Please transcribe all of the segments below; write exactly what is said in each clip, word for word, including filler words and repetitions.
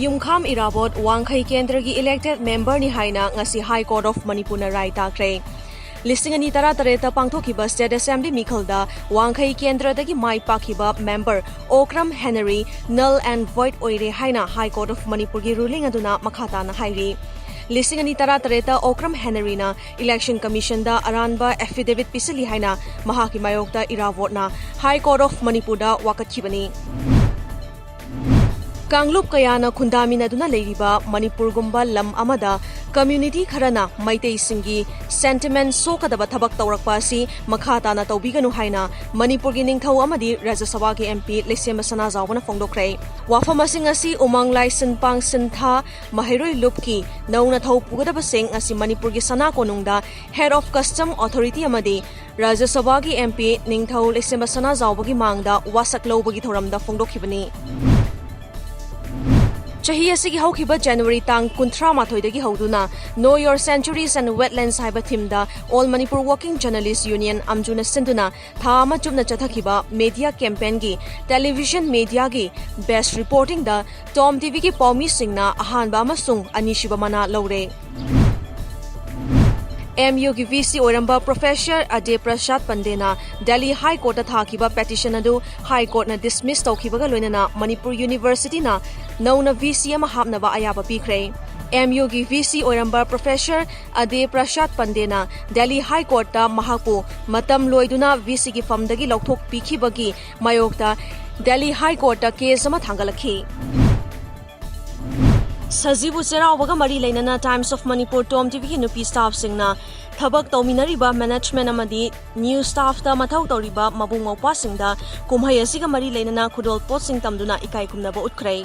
ꯌꯨꯝꯈꯥꯝ ꯏꯔꯥꯕꯣꯠ ꯋꯥꯡꯈꯩ ꯀꯦꯟꯗ꯭ꯔꯒꯤ elected memberꯅꯤ ꯍꯥꯏꯅ ꯉꯁꯤ High Court of ꯃꯅꯤꯄꯨꯔꯅ ꯔꯥꯏ ꯇꯥꯈ꯭ꯔꯦ꯫ ꯂꯤꯁꯤꯡ ꯑꯅꯤ ꯇꯔꯥꯇꯔꯦꯠꯇ ꯄꯥꯡꯊꯣꯛꯈꯤꯕ State Assembly ꯃꯤꯈꯜꯗ ꯋꯥꯡꯈꯩ ꯀꯦꯟꯗ꯭ꯔꯗꯒꯤ ꯃꯥꯏ ꯄꯥꯛꯈꯤꯕ member Okram Henry null and void ꯑꯣꯏꯔꯦ ꯍꯥꯏꯅ High Court of ꯃꯅꯤꯄꯨꯔꯒꯤ ruling ꯑꯗꯨꯅ ꯃꯈꯥ ꯇꯥꯅ ꯍꯥꯏꯔꯤ꯫ ꯂꯤꯁꯤꯡ ꯑꯅꯤ ꯇꯔꯥꯇꯔꯦꯠꯇ ꯑꯣꯀ꯭ꯔꯝ ꯍꯦꯅꯔꯤꯅ Election Commissionꯗ ꯑꯔꯥꯟꯕ affidavit ꯄꯤꯁꯤꯜꯂꯤ ꯍꯥꯏꯅ ꯃꯍꯥꯛꯀꯤ ꯃꯥꯌꯣꯛꯇ ꯏꯔꯥꯕꯣꯠꯅ High Court of ꯃꯅꯤꯄꯨꯔꯗ ꯋꯥꯀꯠꯈꯤꯕꯅꯤ꯫ ꯀꯥꯡꯂꯨꯞ ꯀꯌꯥꯅ ꯈꯨꯟꯗꯥꯃꯤꯟꯅꯗꯨꯅ ꯂꯩꯔꯤꯕ ꯃꯅꯤꯄꯨꯔꯒꯨꯝꯕ ꯂꯝ ꯑꯃꯗ community ꯈꯔꯅ ꯃꯩꯇꯩꯁꯤꯡꯒꯤ sentiment ꯁꯣꯛꯀꯗꯕ ꯊꯕꯛ ꯇꯧꯔꯛꯄ ꯑꯁꯤ ꯃꯈꯥ ꯇꯥꯅ ꯇꯧꯕꯤꯒꯅꯨ ꯍꯥꯏꯅ ꯃꯅꯤꯄꯨꯔꯒꯤ ꯅꯤꯡꯊꯧ ꯑꯃꯗꯤ ꯔꯥꯖ꯭ꯌ ꯁꯚꯥꯒꯤ MP ꯂꯩꯁꯦꯝꯕ ꯁꯅꯥꯖꯥꯎꯕꯅ ꯐꯣꯡꯗꯣꯛꯈ꯭ꯔꯦ꯫ ꯋꯥꯐꯝ ꯑꯁꯤꯡ ꯑꯁꯤ ꯎꯃꯪ ꯂꯥꯏ ꯁꯤꯟꯄꯥꯡ ꯁꯤꯟꯊꯥ ꯃꯍꯩꯔꯣꯏ ꯂꯨꯞꯀꯤ ꯅꯧꯅ ꯊꯧ ꯄꯨꯒꯗꯕꯁꯤꯡ ꯉꯁꯤ ꯃꯅꯤꯄꯨꯔꯒꯤ ꯁꯅꯥ ꯀꯣꯅꯨꯡꯗ Head of Custom Authority ꯑꯃꯗꯤ ꯔꯥꯖ꯭ꯌ ꯁꯚꯥꯒꯤ MP ꯅꯤꯡꯊꯧ ꯂꯩꯁꯦꯝꯕ ꯁꯅꯥꯖꯥꯎꯕꯒꯤ ꯃꯥꯡꯗ ꯋꯥꯁꯛ ꯂꯧꯕꯒꯤ ꯊꯧꯔꯝꯗ ꯐꯣꯡꯗꯣꯛꯈꯤꯕꯅꯤ꯫ ꯆꯍꯤ ꯑꯁꯤꯒꯤ ꯍꯧꯈꯤꯕ January ꯇꯥꯡ ꯀꯨꯟꯊ꯭ꯔꯥ ꯃꯥꯊꯣꯏꯗꯒꯤ ꯍꯧꯗꯨꯅ Know Your Centuries and Wetlands ꯍꯥꯏꯕ themeꯗ All Manipur Working Journalist Union, ꯑꯝꯖꯨꯅ ꯁꯤꯟꯗꯨꯅ ꯊꯥ ꯑꯃ ꯆꯨꯞꯅ ꯆꯠꯊꯈꯤꯕ media campaignꯒꯤ television mediaꯒꯤ best reportingꯗ Tom TVꯒꯤ ꯄꯥꯎꯃꯤꯁꯤꯡꯅ ꯑꯍꯥꯟꯕ ꯑꯃꯁꯨꯡ ꯑꯅꯤꯁꯨꯕ ꯃꯅꯥ ꯂꯧꯔꯦ꯫ MUꯒꯤ VC ꯑꯣꯏꯔꯝꯕ Professor ꯑꯗꯦ ꯄ꯭ꯔꯁꯥꯗ ꯄꯟꯗꯦꯅ Delhi High Courtꯇ ꯊꯥꯈꯤꯕ petition ꯑꯗꯨ High Courtꯅ dismiss ꯇꯧꯈꯤꯕꯒ ꯂꯣꯏꯅꯅ ꯃꯅꯤꯄꯨꯔ Universityꯅ ꯅꯧꯅ VC ꯑꯃ ꯍꯥꯞꯅꯕ ꯑꯌꯥꯕ ꯄꯤꯈ꯭ꯔꯦ꯫ MUꯒꯤ VC ꯑꯣꯏꯔꯝꯕ Professor ꯑꯗꯦ ꯄ꯭ꯔꯁꯥꯗ ꯄꯟꯗꯦꯅ Delhi High Courtꯇ ꯃꯍꯥꯛꯄꯨ ꯃꯇꯝ ꯂꯣꯏꯗꯨꯅ VCꯒꯤ ꯐꯝꯗꯒꯤ ꯂꯧꯊꯣꯛꯄꯤꯈꯤꯕꯒꯤ ꯃꯥꯌꯣꯛꯇ Delhi High Courtꯇ case ꯑꯃ ꯊꯥꯡꯒꯠꯂꯛꯈꯤ꯫ ꯁꯖꯤꯕꯨ ꯆꯩꯔꯥꯎꯕꯒ ꯃꯔꯤ ꯂꯩꯅꯅ Times of Manipur Tom TVꯒꯤ ꯅꯨꯄꯤ staffꯁꯤꯡꯅ ꯊꯕꯛ ꯇꯧꯃꯤꯟꯅꯔꯤꯕ management ꯑꯃꯗꯤ news staffꯇ ꯃꯊꯧ ꯇꯧꯔꯤꯕ ꯃꯕꯨꯡ ꯃꯧꯄ꯭ꯋꯥꯁꯤꯡꯗ ꯀꯨꯝꯍꯩ ꯑꯁꯤꯒ ꯃꯔꯤ ꯂꯩꯅꯅ ꯈꯨꯗꯣꯜꯄꯣꯠꯁꯤꯡ ꯇꯝꯗꯨꯅ ꯏꯀꯥꯏ ꯈꯨꯝꯅꯕ ꯎꯠꯈ꯭ꯔꯦ꯫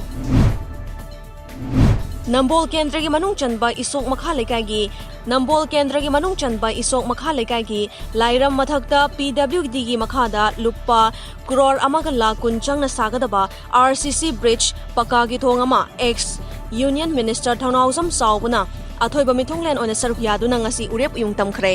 ꯅꯝꯕꯣꯜ ꯀꯦꯟꯗ꯭ꯔꯒꯤ ꯃꯅꯨꯡ ꯆꯟꯕ ꯏꯁꯣꯛ ꯃꯈꯥ ꯂꯩꯀꯥꯏꯒꯤ, ꯅꯝꯕꯣꯜ ꯀꯦꯟꯗ꯭ꯔꯒꯤ ꯃꯅꯨꯡ ꯆꯟꯕ ꯏꯁꯣꯛ ꯃꯈꯥ ꯂꯩꯀꯥꯏꯒꯤ ꯂꯥꯏꯔꯝ ꯃꯊꯛꯇ PWDꯒꯤ ꯃꯈꯥꯗ ꯂꯨꯄꯥ ꯀ꯭ꯔꯣꯔ ꯑꯃꯒ ꯂꯥꯈ ꯀꯨꯟ ꯆꯪꯅ ꯁꯥꯒꯗꯕ RCC bridge ꯄꯀꯥꯒꯤ ꯊꯣꯡ ꯑꯃ ex Union Minister ꯊꯧꯅꯥꯎꯖꯝ ꯆꯥꯎꯕꯅ ꯑꯊꯣꯏꯕ ꯃꯤꯊꯨꯡꯂꯦꯟ ꯑꯣꯏꯅ ꯁꯔꯨꯛ ꯌꯥꯗꯨꯅ ꯉꯁꯤ ꯎꯔꯦꯞ ꯎꯌꯨꯡ ꯇꯝꯈ꯭ꯔꯦ꯫